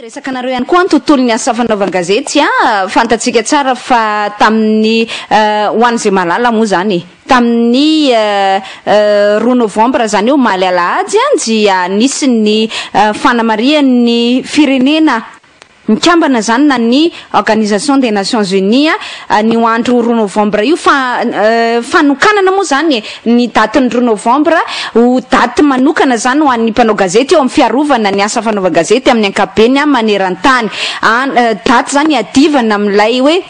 Resaka anareo ihany koa ny tontolon'ny asa fanaovan-gazety a. Fantatsika tsara fa tamin'ny, ho an'izay mahalala moa zany e, tamin'ny 2 novambra, zany hoe omaly alahady, dia nisy ny fanamarihan'ny Firenena Mikambana zany na ny Organisation des Nations Unies ny andro 2 novambra io, fa fanokanana moa zany e ny datin'ny 2 novambra ho daty manokana zany ho an'ny mpanao gazety eo amin'ny fiarovana ny asa fanaovan-gazety amin'ny ankapobeny maneran-tany. Daty zany iadivana amin'ilay hoe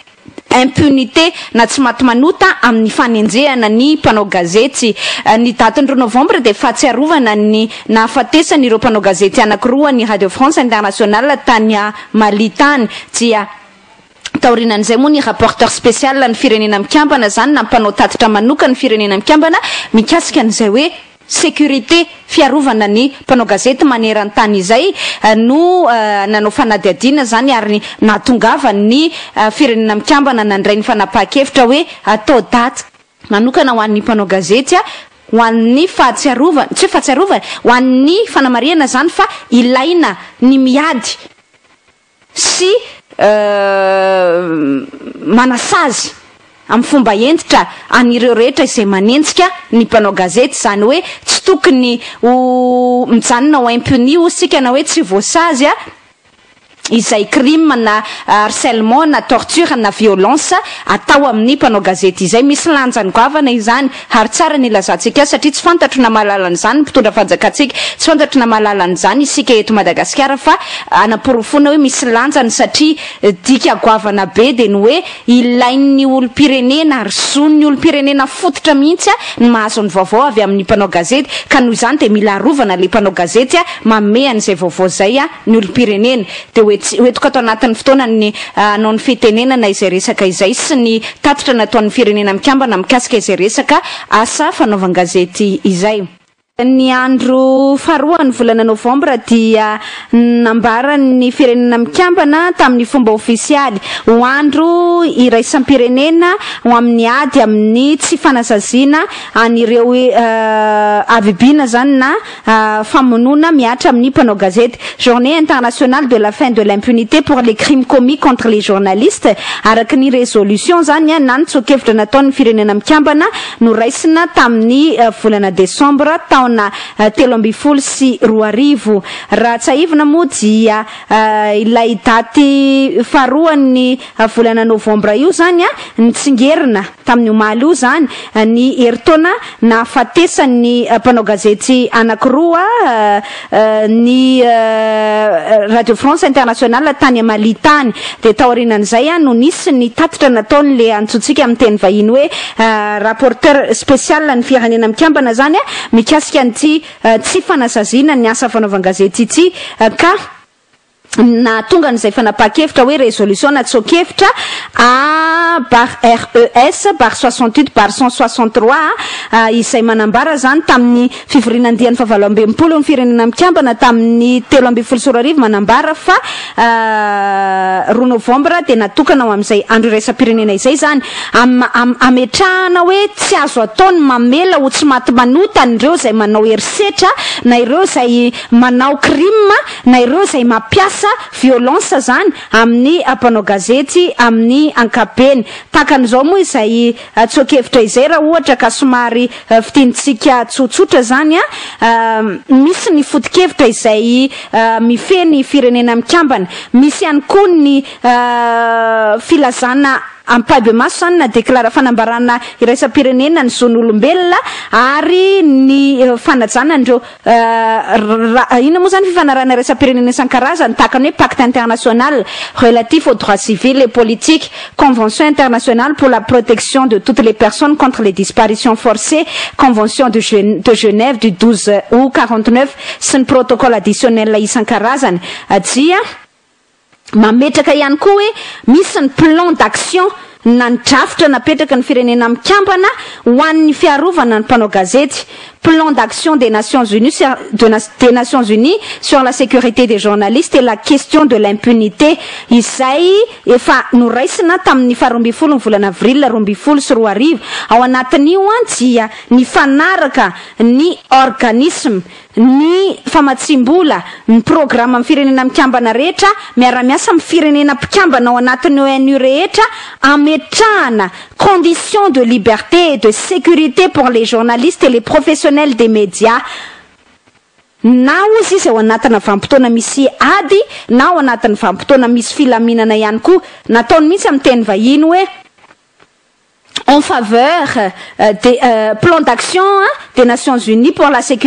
impunité na tsy maty manota amin'ny fanenjehana ny mpanao gazety. Ny datin'ny 2 novambra dia fahatsiarovana ny nahafatesany ireo mpanao gazety anankiroa ny Radio France Internationale tany Mali tany. Dia taorianan'izay moa ny rapporteur spécial ny Firenena Mikambana zany, na mpanao tatitra manokana ny Firenena Mikambana mikasika an'izay hoe sécurité, fiarovana ny mpanao gazety maneran-tany izay, no nanao fanadihadiana zany ary nahatongava ny Firenena Mikambana nandray ny fanapahan-kevitra hoe atao daty manokana ho an'ny mpanao gazety a ho an'ny fahatsiarovana, tsy hoe fahatsiarovana, ho an'ny fanamarihana zany fa ilaina ny miady sy manasazy amin'ny fomba hentitra an'ireo rehetra izay manenjika ny mpanao gazety. Zany hoe tsy tokony ho mijanona ho impuni isika na hoe tsy voasazy a izay crime na harcèlement na torture na violence atao amin'ny mpanao gazety izay. Misy lanjany goavana izany ary tsara ny ilazantsika azy, satria tsy fantatro na mahalala an'izany ny mpitondra fanjakantsika, tsy fantatro na mahalala an'izany isika eto Madagasikara, fa anaporofoana hoe misy lanjany, satria dika goavana be dia ny hoe ilain'ny olom-pirenena ary zon'ny olom-pirenena fototra mihitsy a ny mahazo ny vaovao avy amin'ny mpanao gazety. Ka noho izany dia mila arovana le mpanao gazety a manome an'izay vaovao zay a ny olom-pirenena. Dia hoe tsy hoentiko ato anatin'ny fotoana ny hanao ny fitenenana izay resaka izay sy ny tatitra nataon'ny Firenena Mikambana mikasika izay resaka asa fanaovan-gazety izay. Ny andro faharoa ny volana novambra dia nambaran'ny Firenena Mikambana tamin'ny fomba ofisialy ho andro iraisam-pirenena ho amin'ny ady amin'ny tsy fanasaziana an'ireo habibiana zany na famonoana mihatra amin'ny mpanao gazety, Journée internationale de la fin de l'impunité pour les crimes commis contre les journalistes, araka ny résolution zany na ny tsoa-kevitra nataon'ny Firenena Mikambana no raisina tamin'ny volana desambra taona 2013. Raha tsiahivina moa dia ilay daty faharoan'ny volana novambra io zany a nitsingerina tamin'ny omaly io zany ny herintaona nahafatesan'ny mpanao gazety anankiroa ny Radio France Internationale tany Mali tany. Dia taorianan'izay a no nisy ny tatitra nataony le antsointsika amin'ny teny vahiny hoe rapporteur spécial ny Firenena Mikambana zany a mikasika nyity tsy fanasaziana ny asa fanaovan-gazety ity, ka na tonga an'izay fanapahan-kevitra hoe résolution na tsoa-kevitra A/RES/68/163, izay manambara zany tamin'ny fivoriana andiany faha-68 ny Firenena Mikambana tamin'ny 2013, manambara fa 2 novambra dia natokana ho amin'izay andro iraisam-pirenena izay zany ametrahana hoe tsy azo atao ny mamela ho tsy maty manota an'ireo izay manao herisetra na ireo izay manao crime na ireo izay mampiasa violence zany amin'ny mpanao gazety amin'ny ankapobeny. Tahaka an'izao moa izay tsoa-kevitra izay, raha ohatra ka somary fintinitsika tsotsotra zany a, misy ny foto-kevitra izay mifehy ny Firenena Mikambana, misy ihany koa ny filazana ampahibemaso zany na déclara fanambarana iraisam-pirenena ny zon'olombelona ary ny fanajana an'ireo inona moa zany, fifanarahana iraisam-pirenena isan-karazany tahaka ny hoe Pacte international relatif aux droits civils et politiques, Convention internationale pour la protection de toutes les personnes contre les disparitions forcées, Convention de Genève du 12 août 49, sy ny protocole additionnel isan-karazany. Dia mametraka ihany koa hoe misy ny plan d'action na ny drafitra napetraka ny Firenena Mikambana ho an'ny fiarovana ny mpanao gazety. Plan d'action des Nations Unies sur, de, des Nations Unies sur la sécurité des journalistes et la question de l'impunité, izay efa noraisina tamin'ny faha-12 ny volana avril 2012. Ao anatin'io an dia ny fanaraka ny organisme, ny famatsim-bola, ny programme amin'ny Firenena Mikambana rehetra miara-miasa amin'ny firenena mpikambana ao anatin'ny ONU rehetra, ametrahana conditions de liberté et de sécurité pour les journalistes et les professionnels des médias, na ozy izy ao anatina vanim-potoana misy ady na ao anatin'ny vanim-potoana misy filaminana ihany koa. Nataony mihitsy amin'ny teny vahiny hoe en faveur des plans d'action, hein, des Nations Unies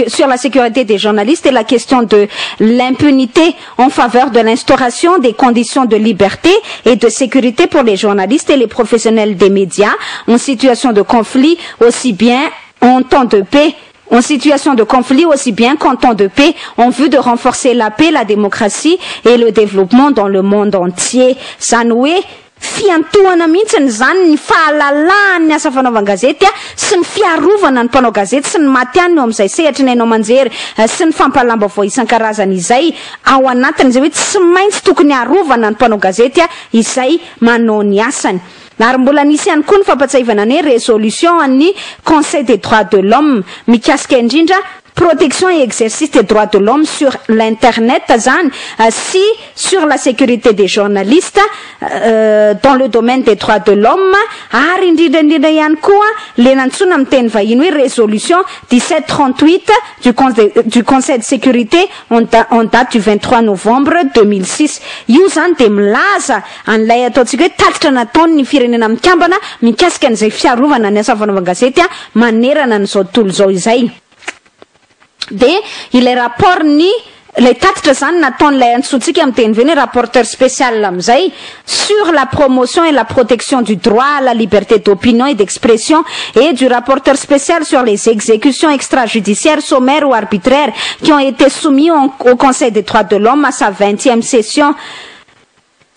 sur la sécurité des journalistes et la question de l'impunité, en faveur de l'instauration des conditions de liberté et de sécurité pour les journalistes et les professionnels des médias en situation de conflit aussi bien en temps de paix, en situation de conflit aussi bien qu'en temps de paix, en vue de renforcer la paix, la démocratie et le développement dans le monde entier. Zany hoe fiantohana mihitsy ny zany ny fahalalahany ny asa fanaovan-gazety a sy ny fiarovana ny mpanao gazety sy ny matianina eo amin'izay sehatra ny haino aman-jery sy ny fampahalalam-baovao isan-karazany izay, ao anatin'izay hoe tsy maintsy tokony arovana ny mpanao gazety a izay manao ny asany. Ary mbola nisy ihany koa ny fampatsiahivana ny hoe résolution ny Conseil des droits de l'homme mikasika indrindra protection et exercice des droits de l'homme sur l'internet zany sy sur la sécurité des journalistes dans le domaine des droits de l'homme. Ary indrindraindrindra ihany koa le nantsoina amin'ny teny vahiny hoe résolution 1738 du Conseil de sécurité en date du 23 novembre 2006. Io zany de milaza an'ilay ataontsika hoe tatitra nataony ny Firenena Mikambana mikasika an'izay fiarovana ny asa fanaovan-gazety a manerana n'izao tontolo zao izay. De ilay rapport, ny lay tatitra zany nataon'ilay antsointsika amin'ny teny vahiny hoe rapporteur spécial amizay sur la promotion et la protection du droit à la liberté d'opinion et d'expression et du rapporteur spécial sur les exécutions extrajudiciaires sommaires ou arbitraires qui ont été soumis au Conseil des droits de l'homme à sa 20e session.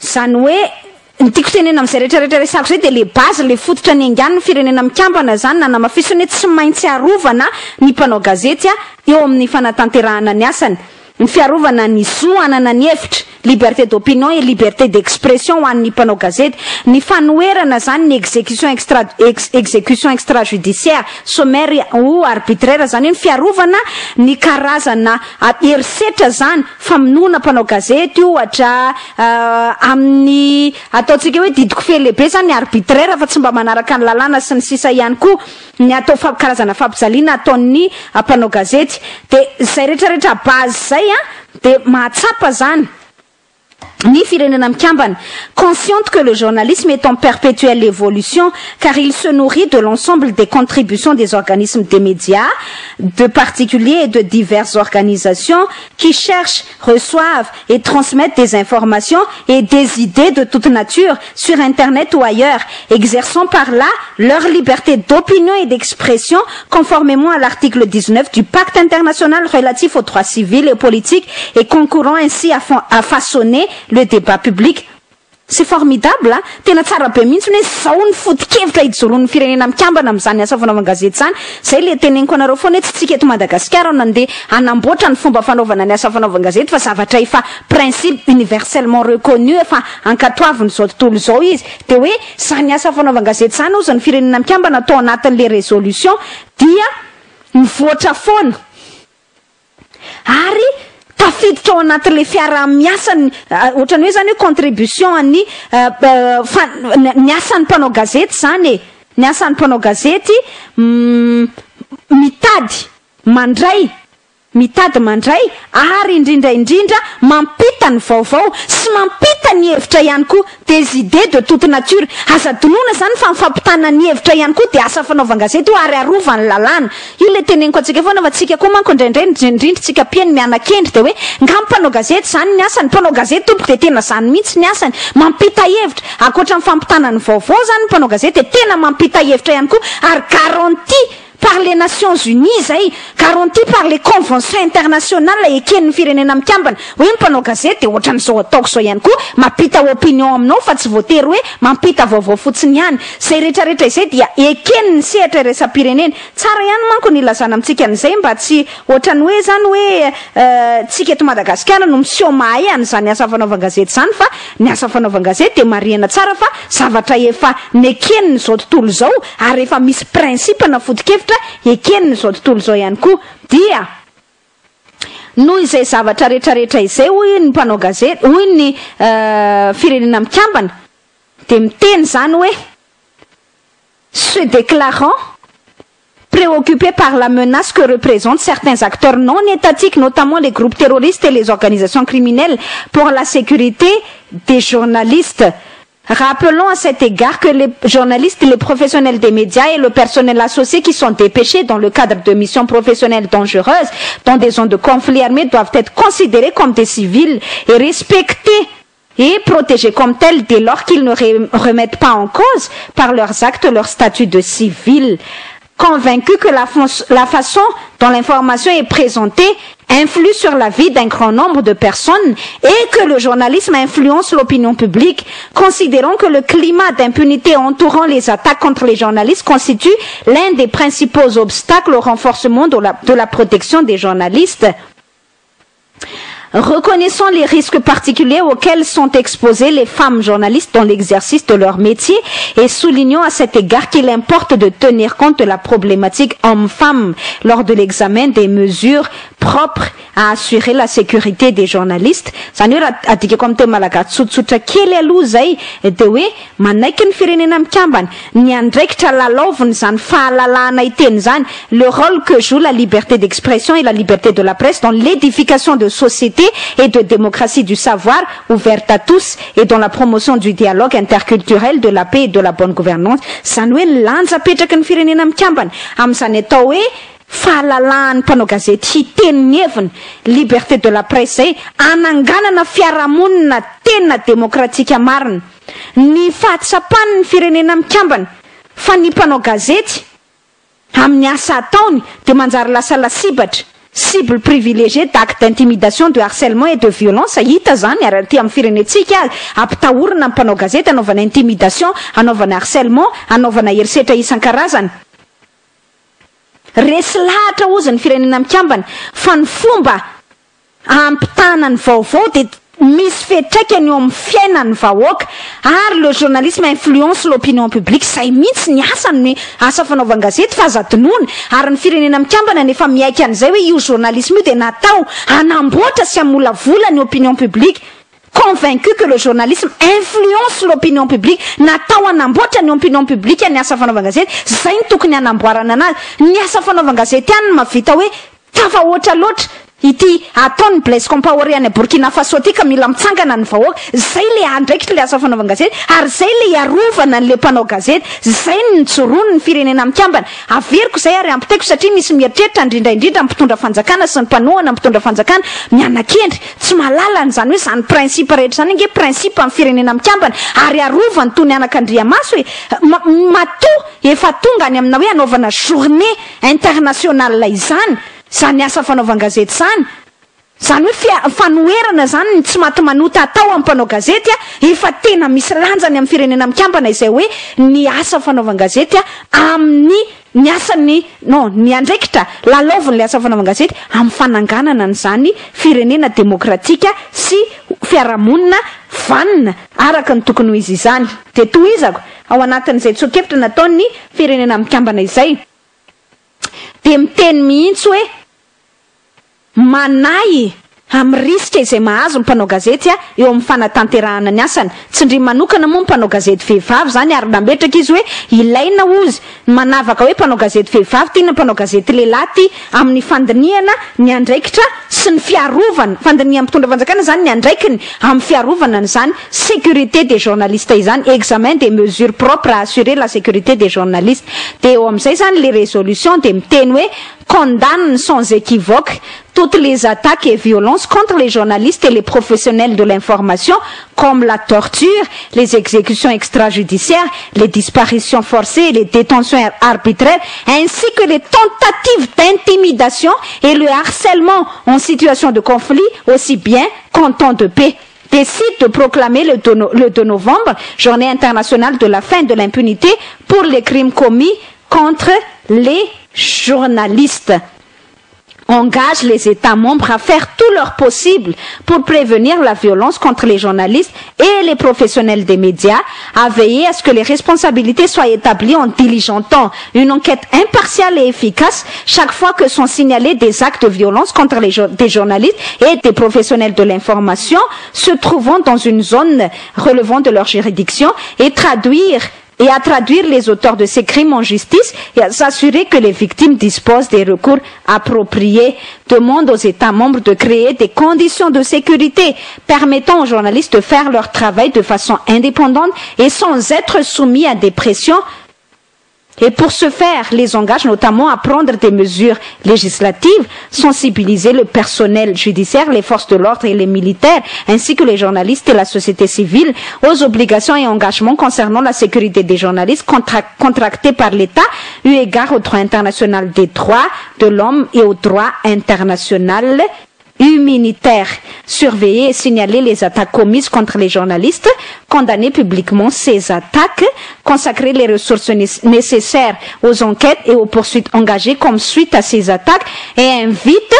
Zany hoe ny tiako tenena am'izay rehetrarehetra resako zay, de le base, le fototra ny angany ny Firenena Mikambana zany nanamafisiny hoe tsy maintsy arovana ny mpanao gazety a eo amin'ny fanatanterahana ny asany, ny fiarovana ny zo anana ny hevitra, liberté d'opinion et liberté d'expression ho an'ny mpanao gazety, ny fanoherana zany ny exécution extrajudiciaire sommaire ou arbitraire, zany hoe ny fiarovana ny karazana herisetra zany, famonoana mpanao gazety ohatra amin'ny ataontsika hoe didiko fe lehibe zany arbitraire fa tsy mba manaraka ny lalàna sy ny sisa ihany koa, ny atao karazana fampijaliana ataon'ny mpanao gazety. De zay rehetrarehetra base zay a de mahatsapa zany ny Firenena Mikambana, consciente que le journalisme est en perpétuelle évolution car il se nourrit de l'ensemble des contributions des organismes des médias, de particuliers et de diverses organisations qui cherchent, reçoivent et transmettent des informations et des idées de toute nature sur internet ou ailleurs, exerçant par là leur liberté d'opinion et d'expression conformément à l'article 19 du pacte international relatif aux droits civils et politiques et concourant ainsi à façonner le débat public. C'est formidable a, tena tsara be mihitsy hoe zao ny foto-kevitra ijoroan'ny Firenena Mikambana am'izany asa fanaovan-gazety zany. Zay le teneniko anareo foana hoe tsy tsika eto Madagasikara no nandeha anamboatra ny fomba fanaovana ny asa fanaovan-gazety, fa zavatra efa principe universellement reconnu, efa ankatoaviny zao tontolo zao izy. De hoe zany asa fanaovan-gazety zany, ozy ny Firenena Mikambana atao anatin'le résolution, dia mivoatra foana ary tafiditra ao anatin'le fiarah-miasany, ohatrany hoe zany hoe contribution any fa ny asan'ny mpanao gazety zany e, ny asan'ny mpanao gazety mitady mandray, mitady mandray ary indrindra indrindra mampita ny vaovao sy mampita ny hevitra ihany koa, des idées de toute nature. Aza donona zany fa mifampitana ny hevitra ihany koa de asa fanaovan-gazety io ary arova ny lalàna io. Le teneniko antsika foana fa tsika koa manko indraindray, indrindrindra tsika mpihaino, mianakendry de hoe nga mpanao gazety zany ny asany. Mpanao gazety, tompoko, de tena zany mihitsy ny asany, mampita hevitra. Ankoatra ny fampitana ny vaovao zany, ny mpanao gazety de tena mampita hevitra ihany koa ary garantie. par les Nations Unies zay, garanti par les conventions internationales eken'ny Firenena Mikambana, hoe ny mpanao gazety de ohatran'izao ataoko zao ihany koa, mampita opinion aminao fa tsy voatery hoe mampita vaovao fotsiny ihany. Zay rehetrarehetra izay dia eken'ny sehatra iraisam-pirenena. Tsara ihany manko ny ilazana amintsika an'izay mba tsy ohatrany hoe zany hoe tsika eto Madagasikara no miseho mahay an'izany asa fanaovan-gazety zany, fa ny asa fanaovan-gazety de marihana tsara fa zavatra efa nekeniny zao tontolo zao ary efa misy principe na foto-kevitra ekeniny zao tontolo zao ihany koa. Dia noho izay zavatra rehetrarehetra izay, hoy ny mpanao gazety, hoy ny Firenena Mikambana, de miteny zany hoe: se déclarant préoccupé par la menace que représentent certains acteurs non étatiques, notamment les groupes terroristes et les organisations criminelles, pour la sécurité des journalistes. Rappelons à cet égard que les journalistes, les professionnels des médias et le personnel associé qui sont dépêchés dans le cadre de missions professionnelles dangereuses dans des zones de conflit armé doivent être considérés comme des civils et respectés et protégés comme tels dès lors qu'ils ne remettent pas en cause par leurs actes leur statut de civil. Convaincus que la façon dont l'information est présentée influe sur la vie d'un grand nombre de personnes et que le journalisme influence l'opinion publique, considérant que le climat d'impunité entourant les attaques contre les journalistes constitue l'un des principaux obstacles au renforcement de la protection des journalistes. Reconnaissant les risques particuliers auxquels sont exposées les femmes journalistes dans l'exercice de leur métier et soulignant à cet égard qu'il importe de tenir compte de la problématique homme-femme lors de l'examen des mesures propres à assurer la sécurité des journalistes. Zany hoe raha adikako amin'ny teny malagasy tsotsotra kely aloha zay de hoe manaiky ny Firenena Mikambana ny andraikitra lalaoviny zany fahalalahana iteny zany, le rôle que joue la liberté d'expression et la liberté de la presse dans l'édification de sociétés et de démocratie du savoir ouverte à tous et dans la promotion du dialogue interculturel, de la paix et de la bonne gouvernance. Zany hoe lanja apetraky ny Firenena Mikambana amin'izany atao hoe fahalalahan'ny mpanao gazety hiteny ny heviny, liberté de la presse zay, ananganana fiarahamonina tena demokratika marina. Ny fahatsapany ny Firenena Mikambana fa ny mpanao gazety amin'ny asa ataony de manjary lasa lasibatra, cible privilégiée d'actes d'intimidation, de harcèlement et de violence. Hita zany ary aty amin'ny firenentsika azy, ampitahorina ny mpanao gazety, anaovana intimidation, anaovana harcèlement, anaovana herisetra isan-karazany. Resy lahatra ozy ny Firenena Mikambana fa ny fomba ampitana ny vaovao de misy fetraikany eo amin'ny fiainany vahoaka ary le journalisme influence l'opinion publique. Zay mihitsy ny asany, ny asa fanaovan-gazety, fa azadinoana. Ary ny Firenena Mikambana nefa miaiky an'izay hoe io journalisme io de natao anamboatra sy amolavola ny opinion publique. Convaincu que le journalisme influence l'opinion publique, natao anamboatra ny opinion publique ny asa fanaovan-gazety. Zay ny tokony anamboarana anazy. Ny asa fanaovan-gazety any no mavita hoe tafahoatra loatra ity ataony Blaise Compaoré any Burkina Faso ty ka mila mitsangana ny vahoaka. Zay le andraikitra le asa fanaovan-gazety ary zay le iarovana n'le mpanao gazety, zay ny nijoroany ny Firenena Mikambana. Averiko zay ary ampitaiko satria misy mieritreritra, indrindraindrindra mpitondra fanjakana sy ny mpanohana mpitondra fanjakana, mianakendry tsy mahalala n'zany hoe zany principe rehetra zany nge principe amin'ny Firenena Mikambana ary arovany toy ny anakandriamaso e. Mato efa tonga any amina hoe anaovana journée internationale izany zany asa fanaovan-gazety zany, zany hoe fanoherana zany ny tsy maty manota atao amin'ny mpanao gazety a, efa tena misy lanjany amin'ny Firenena Mikambana izay hoe ny asa fanaovan-gazety a amin'ny ny asany non ny andraikitra lalaoviny le asa fanaovan-gazety amin'ny fananganana n'izany firenena demokratika sy fiarahamonina vanina araka ny tokony ho izy izany. De tohizako ao anatin'izay tsoa-kevitra nataony Firenena Mikambana izay de miteny mihitsy hoe manahy amin'ny risque izay mahazo ny mpanao gazety a eo amin'ny fanatanterahana ny asany, tsindry manokana moa mpanao gazety vehivavy zany. Ary nametraka izy hoe ilaina ozy manavaka hoe mpanao gazety vehivavy ty na mpanao gazety lehilahy ty amin'ny fandinihana ny andraikitra sy ny fiarovana, fandinihan'ny mpitondra fanjakana zany ny andraikiny amin'ny fiarovana n'izany sécurité des journalistes izany, examen des mesures propres à assurer la sécurité des journalistes. De eo amin'izay zany le résolution de miteny hoe condamne sans équivoque toutes les attaques et violences contre les journalistes et les professionnels de l'information, comme la torture, les exécutions extrajudiciaires, les disparitions forcées, les détentions arbitraires, ainsi que les tentatives d'intimidation et le harcèlement en situation de conflit, aussi bien qu'en temps de paix. Décide de proclamer le 2 novembre, journée internationale de la fin de l'impunité pour les crimes commis contre les journalistes. Engage les États membres à faire tout leur possible pour prévenir la violence contre les journalistes et les professionnels des médias, à veiller à ce que les responsabilités soient établies en diligentant une enquête impartiale et efficace chaque fois que sont signalés des actes de violence contre des journalistes et des professionnels de l'information se trouvant dans une zone relevant de leur juridiction et traduire et à traduire les auteurs de ces crimes en justice et à s'assurer que les victimes disposent des recours appropriés. Demande aux États membres de créer des conditions de sécurité permettant aux journalistes de faire leur travail de façon indépendante et sans être soumis à des pressions. Et pour ce faire, les engage notamment à prendre des mesures législatives, sensibiliser le personnel judiciaire, les forces de l'ordre et les militaires, ainsi que les journalistes et la société civile, aux obligations et engagements concernant la sécurité des journalistes contractés par l'État, eu égard au droit international des droits de l'homme et au droit international humanitaire. Surveiller et signaler les attaques commises contre les journalistes, condamner publiquement ces attaques, consacrer les ressources nécessaires aux enquêtes et aux poursuites engagées comme suite à ces attaques et invite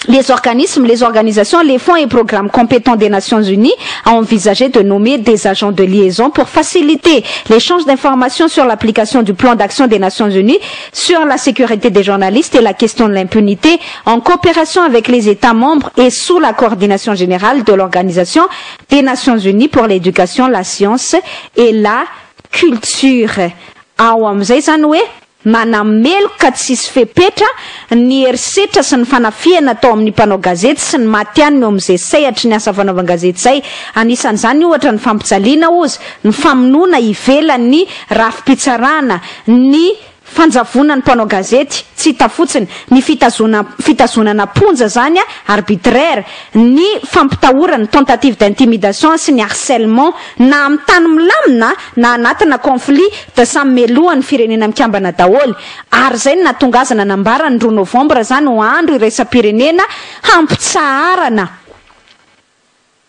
les organismes, les organisations, les fonds et programmes compétents des Nations Unies à envisager de nommer des agents de liaison pour faciliter l'échange d'informations sur l'application du plan d'action des Nations Unies sur la sécurité des journalistes et la question de l'impunité en coopération avec les États membres et sous la coordination générale de l'Organisation des Nations Unies pour l'éducation, la science et la culture. Ao amin'izay zany hoe manameloka tsisy fepetra ny herisetra sy ny fanafihana atao amin'ny mpanao gazety sy ny matianiny eo amin'izay sehatry ny asa fanaovan-gazety zay. Anisan'izany ohatra ny fampijaliana ozy, ny famonoana ivelan'ny rafi-pitsarana, ny fanjavona ny mpanao gazety tsy hita fotsiny, ny fitazona fitazonana ponja zany a arbitraire, ny fampitahorana, tentative d'intimidation sy ny harcèlement, na amin'ny tany milamina na anatina conflit, da samy melohan'ny Firenena Mikambana daholo. Ary zay no natonga azy nanambara ny 2 novambra zany ho andro iraisam-pirenena hampitsaharana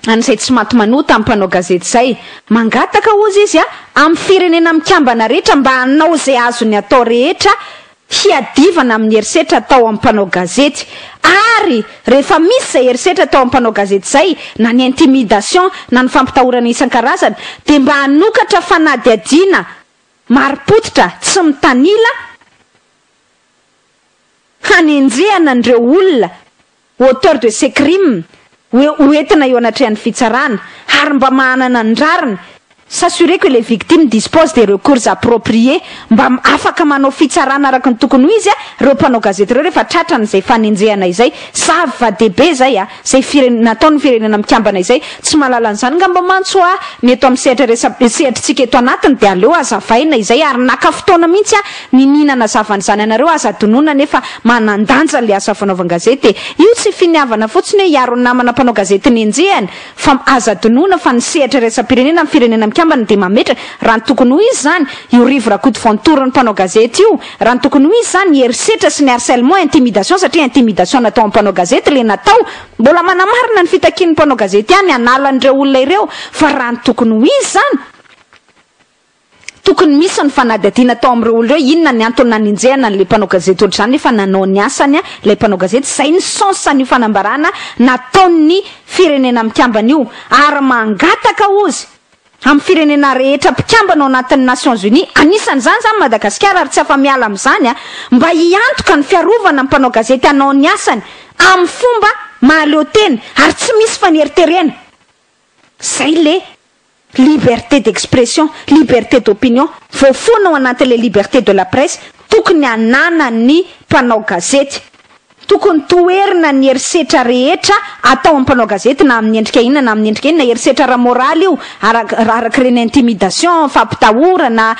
an'izay tsy maty manota amin'ny mpanao gazety zay. Mangataka ozy izy a amin'ny Firenena Mikambana rehetra mba hanao izay azony atao rehetra hiadivana amin'ny herisetra atao amin'ny mpanao gazety, ary rehefa misy zay herisetra atao amin'ny mpanao gazety zay, na ny intimidation na ny fampitahorana isan-karazany, de mba hanokatra fanadihadiana marim-pototra tsy mitanila hanenjehana an'ireo olona auteur de ces crimes hoentina eo anatrehan'ny fitsarana ary mba manana ny rariny, s'assurer que les victimes disposent des recours appropriés, mba afaka manao fitsarana araka ny tokony ho izy a reo mpanao gazety reo rehefa tratran'izay fanenjehana izay. Zava-dehibe zay a zay fire nataon'ny Firenena Mikambana izay. Tsy mahalala an'izany ngamba mantso a ny eto amin'ny sehatra resa sehatritsika eto anatiny, de aleo azavaina izay. Ary naka fotoana mihitsy a nininana zavan'izany anareo aza adinoana nefa manan-danja le asa fanaovan-gazety io. Tsy finiavana fotsiny hoe hiaro ny namana mpanao gazety nenjehana, fa aza adinoana fa ny sehatra iraisam-pirenena, ny Firenena Mikambana, de mametra raha ny tokony ho izy zany io Rivo Rakotovao ny mpanao gazety io, raha ny tokony ho izy zany herisetra sy ny harcèlement, intimidation, satria intimidation natao amin'ny mpanao gazety le natao, mbola manamarina ny fitakian'ny mpanao gazety ihany analan'ireo olona ireo, fa raha ny tokony ho izy zany tokony misy ny fanadihadiana atao amin'ireo olona ireo, inona ny antony nanenjehana n'le mpanao gazety ohatr'izany nefa nanao ny asany a lay mpanao gazety. Zay ny sens an'io fanambarana nataon'ny Firenena Mikambana io. Ary mangataka ozy amin'ny firenena rehetra mpikambana ao anatin'ny Nations Unies, anisan'izany zany Madagasikara, ary tsy afa-miala amin'izany a mba hiantoka ny fiarovana ny mpanao gazety hanao ny asany amin'ny fomba mahaleo tena ary tsy misy faneriterena. Zay le liberté d'expression, liberté d'opinion voafoana ao anatin'le liberté de la presse tokony ananany mpanao gazety. Tokony toherina ny herisetra rehetra atao amin'ny mpanao gazety na amin'ny endrika inona na amin'ny endrika inona, herisetra ara-moraly io, araka ireny intimidation, fampitahorana,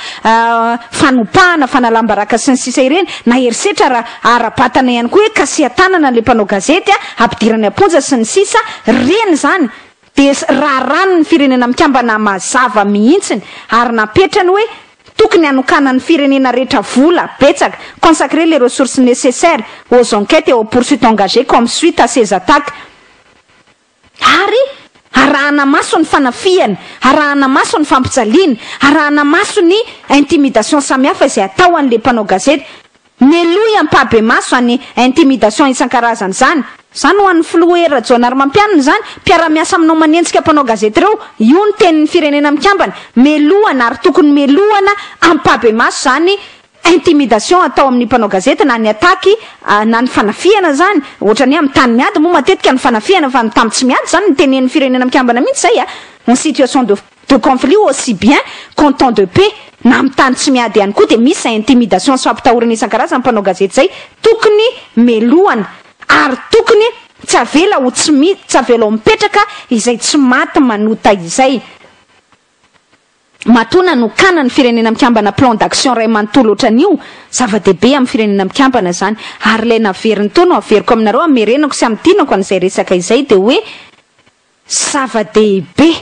fanopahana, fanalam-baraka sy ny sisa ireny, na herisetra ara ara-batana ihany koa hoe kasihan-tanana ilay mpanao gazety, ampidirana am-ponja sy ny sisa, ireny izany dia raràn'ny Firenena Mikambana mazava mihitsiny ary napetrany hoe tokony hanokanan'ny firenena rehetra vola betsaka, consacrer les ressources nécessaires aux enquêtes et aux poursuites engagées comme suite à ces attaques, ary arahana maso ny fanafihana, arahana maso ny fampijaliana, arahana maso ny intimidation samihafa izay atao an'ilay mpanao gazety. Melohy ampahibemaso izany intimidation isan-karazany izany. Izany ho an'ny filoha Hery Rajaonarimampianina izany, mpiara-miasa aminao manenjika mpanao gazety ireo, io ny tenin'ny Firenena Mikambana. Melohana ary tokony melohana ampahibemaso izany intimidation atao amin'ny mpanao gazety na ny attaque na ny fanafihana izany, ohatran'ny hoe amin'ny tany miady moa matetika ny fanafihana fa ny tany tsy miady izany ny tenenin'ny Firenena Mikambana mihitsy izay a, en situation de de conflit aussi bien qu'en temps de paix, na amin'ny tany tsy miady ihany koa dia misy izay intimidation sy fampitahorana isan-karazany mpanao gazety izay tokony melohana ary tokony tsy avela ho tsy mi tsy avela ho mipetraka izay tsy maty manota izay. Matoa nanokana ny Firenena Mikambana plan d'action iray manontolo ohatran'io, zava-dehibe amin'ny Firenena Mikambana izany. Ary ilay naveriny teo no averiko aminareo, amerenako sy amintinako an'izay resaka izay dia hoe, Zava-dehibe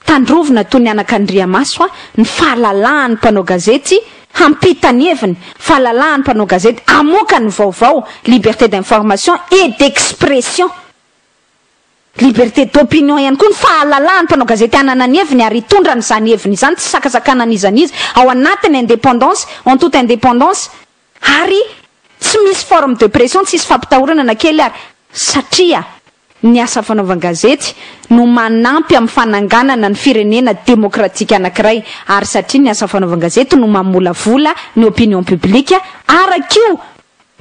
tandrovina toy ny anakandriamaso ny fahalalahan'ny mpanao gazety hampita ny heviny, fahalalahan'ny mpanao gazety hamoaka ny vaovao, liberté d'information et d'expression, liberté d'opinion ihany koa, ny fahalalahan'ny mpanao gazety hanana ny heviny ary hitondra an'izany heviny izany tsy sakasakana an'iza n'iza, ao anatin'ny indépendance, en toute indépendance, ary tsy misy forme de pression, tsisy fampitahorana na kely ary, satria ny asa fanaovan-gazety no manampy amin'ny fananganana ny firenena demokratika anankiray ary satria ny asa fanaovan-gazety no mamolavola ny opinion publique araka io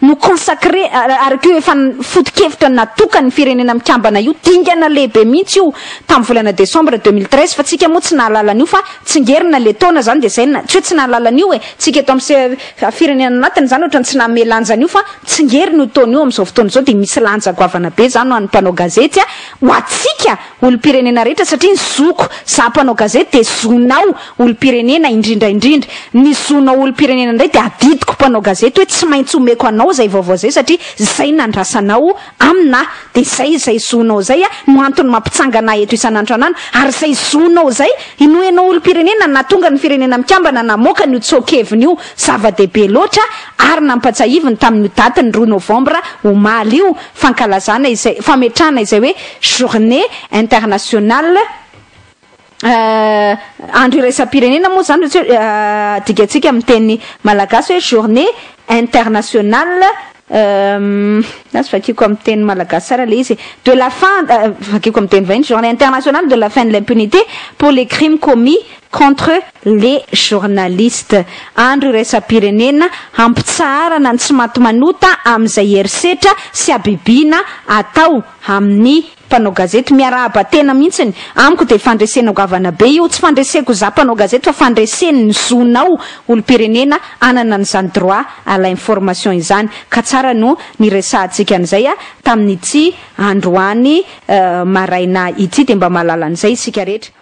no consacré araka io efa foto-kevitra natokan'ny firenena mikambana io dingana lehibe mihitsy io tamin'ny volana décembre 2013 fa tsika moa tsy nahalala an'io fa tsingerina le taona zany dia zay tsy hoe tsy nahalala an'io e tsika eto amin'ny firenena anatiny zany ohatrany tsy nanome lanja an'io fa tsingerina io taona io amin'izao fotoana izao dia misy lanja goavana be zany ho an'ny mpanao gazety a ho antsika olom-pirenena rehetra satria ny zoko za mpanao gazety dia zonao olom-pirenena indrindra indrindra ny zonao olom-pirenena indray dia adidiko mpanao gazety hoe tsy maintsy omeko anao izay vaovao izay satria zay nandrasanao amina dia zay izay zonao izay a no antony mampitsangana ahy eto isan'andro anandro ary izay zonao izay inoa ianao olom-pirenena nahatonga ny Firenena Mikambana namoaka an'io tsoa-keviny io zava-dehibe loatra ary nampatsahiviny tamin'io daty ny 2 novambra omaly io fankalazana izay fametrahana izay hoe journée internationale andro iraisam-pirenena moa izany tsy hoe adikatsika amin'ny teny malagasy hoe journée internationale azo vakiko amin'ny teny malagasy tsara le izy de la fin vakiko amin'ny teny vahiny journée internationale de la fin de l'impunité pour les crimes commis contre les journalistes andro iraisam-pirenena hampitsaharana ny tsy maty manota amin'izay herisetra sy habibiana atao amin'ny mpanao gazety. Miarahaba tena mihitsiny amiko dia fandresena goavana be io, tsy fandreseko za mpanao gazety fa fandreseny ny zonao olom-pirenena hanana an'izany droit à l'information izany ka tsara no niresahantsika an'izay tamin'ity androany maraina ity dia mba mahalala an'izay isika rehetra.